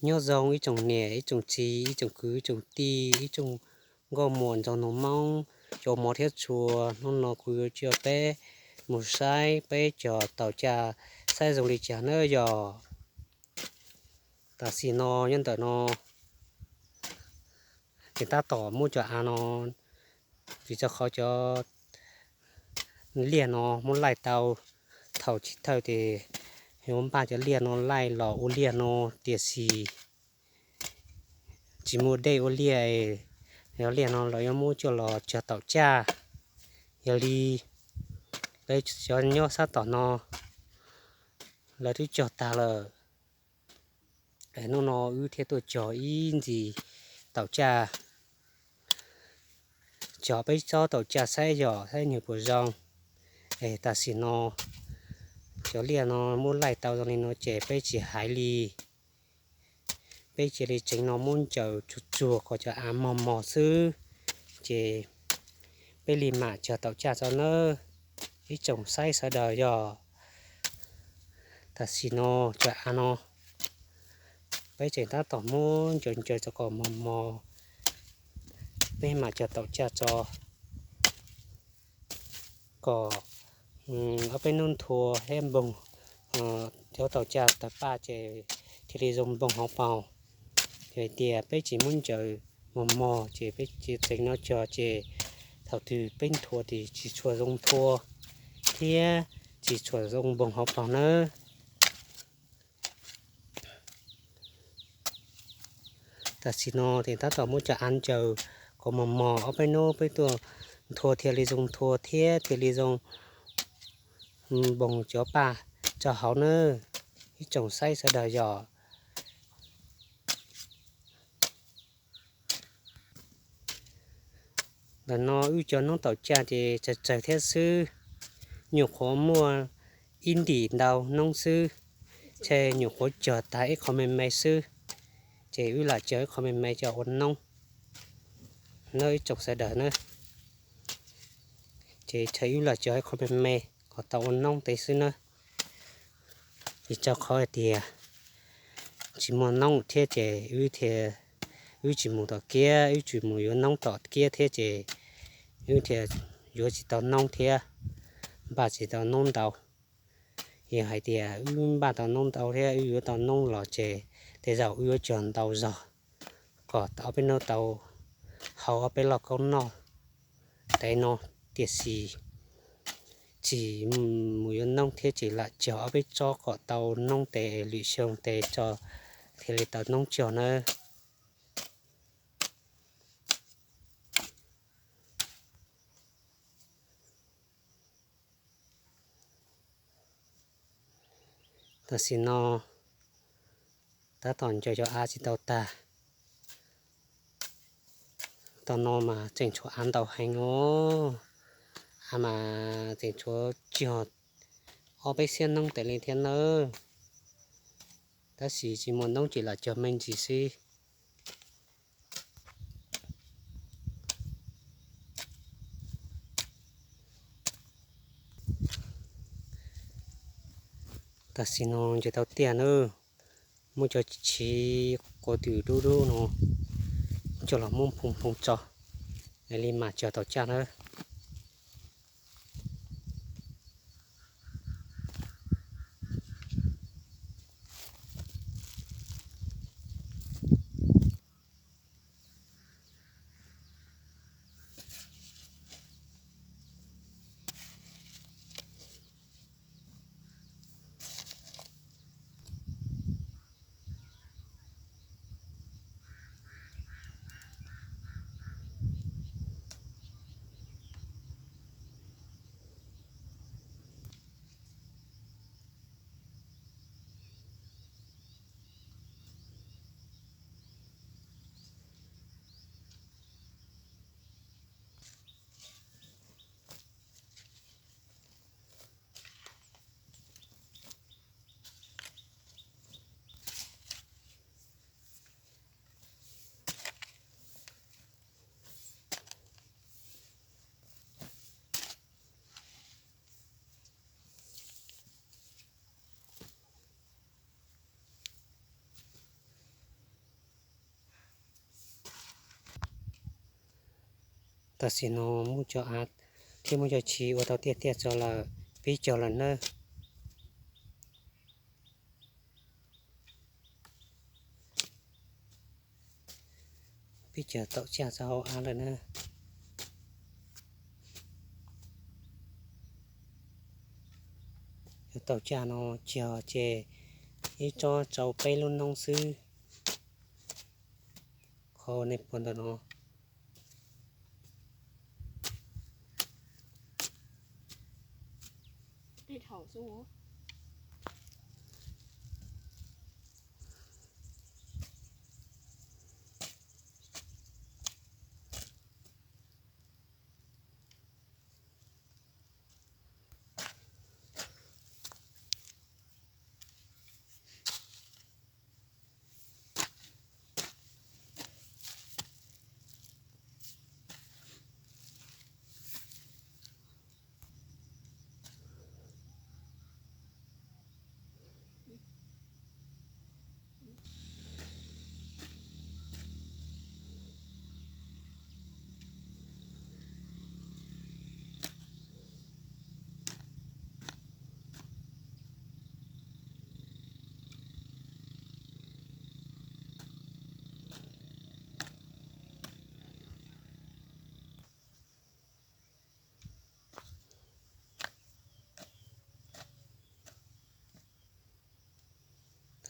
Nyob zoo ib tsoom niam, ib tsoom txiv, ib tsoom kwv, ib tsoom tij, ib tsoom nkauj muam ntxhais hluas Hmoob, cov mov thiab tshua. Hnub no kuv yuav coj peb mus saib peb cog tauv caj saib zoo li cas nawb yog. Tam sim no nyob ntawm no ces tab tom muab cov av no, vim rau qhov cov liaj no muab laij tau, thaum chiv thawj ces yuav npaj cov liaj no laij los ua liaj no, tiam sis tsis muaj dej ua liaj, cov liaj no los yuav muab coj los cog tauv caj. Yog li lawv cov nyob sab tom no lawv twb cog tag lawm. Hnub no wb thiaj tuaj cog ib ntsis tauv caj, cog peb tsob tauv caj saib yog saib nws puas zoo. Es tam sim no cov liaj no muab laij tau zoo li no ces peb tsis hais li, peb cia li tseev no muab ncaws tsuag tsuag kom cov av mog mog xwb, ces peb li mam cog tauv caj tso nawb ib tsoom saib sawv daws yog. Tam sim no cov av no peb tseem tab tom muab ncaws ncaws tso kom mog mog, peb mam cog tauv caj tso kom ob peb hnub nthua thiab npoog, cov tauv caj tawg paj ces thiaj li zoo npoog hauv paus. Yog hais tias peb tsis muab ncaws mog mog ces peb tseev no cog ces thaum twg peb nthua ces tsis tshua zoo nthua thiab tsis tshua zoo npoog hauv paus nawb. Tam sim no ces tab tom muab cov av ncaws kom mog mog, ob peb hnub peb tuaj nthua thiaj li zoo nthua thiab thiaj li zoo npoog cov paj tso hauv nawb ib tsoom saib sawv daws yog. Ntawm no wb cov noob tauv caj ces tsawg tsawg thiab xwb, nyuam qhuav muaj ib ntim ntau noob xwb, ces nyuam qhuav cog tag ib qho me me xwb, ces wb lam cog ib qho me me coj ua noob nawb ib tsoom sawv daws nawb. Ces thaum wb lam cog ib qho me me kom tau ua noob tes xwb nawb. Vim rau qhov hais tias tsis muaj noob thiab ces wb thiaj, wb tsis mus tom kiab, wb tsis mus yuav noob tom kiab thiab ces wb thiaj yuav tsis tau noob thiab, npaj tsis tau noob ntau. Yog hais tias wb npaj tau noob ntau thiab wb yuav tau noob los ces tej zaum wb yuav cog ntau zog kom ob peb hnub tau hau ob peb loj kaub noj tes no, tiam sis tsis mus yuav noob thiab ces lam cog ob peb tsob kom tau noob tes lwm xyoo tes tso thiaj li tau noob cog nawb. Tam sim no tab tom ncaws cov av tsis tau tag. Tau no mas tseem tshuav av ntau heev os. Av mas tseem tshuav cog ob peb xiab noob tes li thiab nawb. Tab sis tsis muaj noob ces lam cog me ntsis xwb. Tam sim no ncaws tau tiaj nawb, muab cov chiv quav twm dub dub no coj los muab nphoo nphoo tso, li mam cog tauv caj nawb. Tam sim no muab cov av thiab muab cov chiv ua tau tiaj tiaj tso lawm, pib cog lawm nawb. Pib cog taum cag txog hauv av lawm na. Cov taum cag no cog ces ib tsob tsau peb lub noob xwb. Qhov nej pom ntawm no.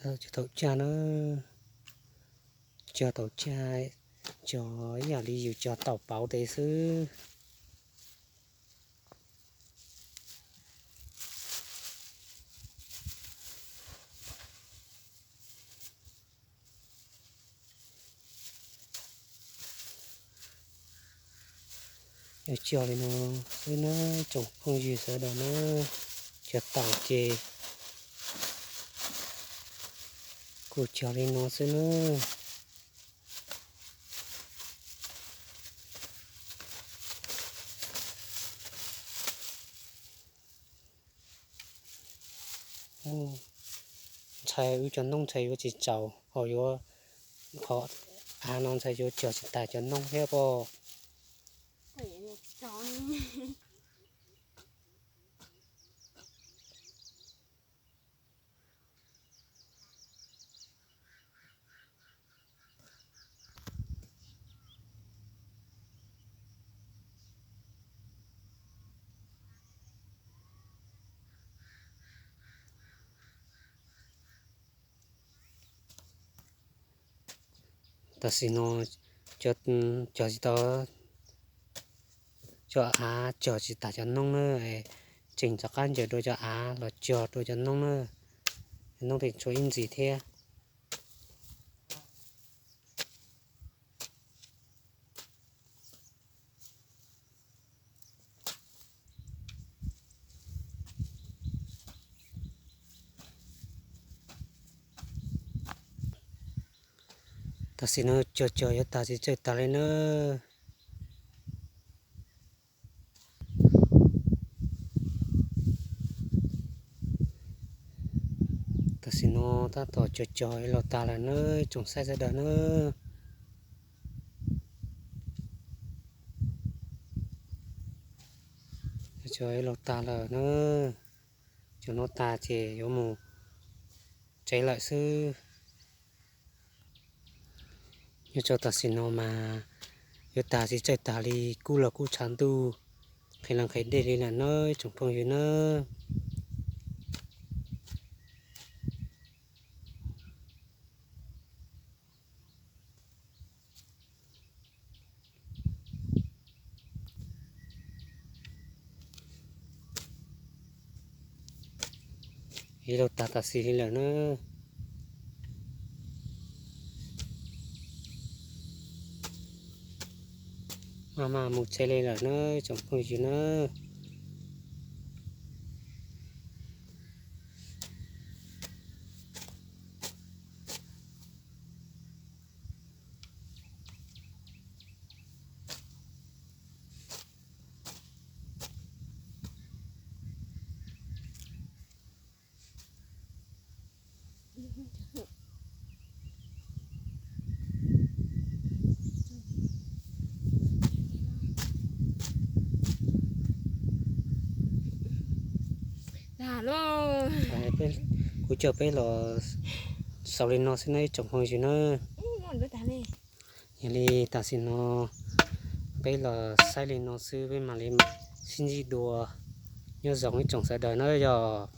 Cov taum cag na, cog taum cag, cog ib yam li yus cog taum pauv tes xwb. Yuav cog li no xwb na, tsoom phooj ywg sawv daws na, cog taum ces kuj cog li no xwb na. Ntshai wb cov noob ntshai yuav tsis tsaus, ho yuav, qhov av no ntshai yuav cog tsis tas cov noob thiab pob. Tam sim no cog tsis tau, cov av cog tsis tas cov noob na, tseem rov qab ncaws dua cov av los cog dua cov noob na, cov noob thiaj tshuav ib ntsis thiab. Tam sim no cog cog yuav tag tsis tsawg tag li na. Tam sim no tab tom cog cog los tag lawm nawb tsoom saib sawv daws nawb. Cog los tag lawm na, cog no tag ces yuav mus tsev lawm xwb. Nyob rau tam sim no mas yuav tag tsis tsawg tag li, kub los kub tshav ntuj, nqhis los nqhis dej li lawm nawb tsoom phooj ywg nawb. Ib los tag tam sim li lawm na. Maj mam mus tsev li lawm na tsoom phooj ywg na. Kuv coj peb los xaus li no xwb na ib tsoom phooj ywg na. Yog li tam sim no peb los saib li no xwb, peb mam li sib ntsib dua. Nyob zoo ib tsoom sawv daws na yog.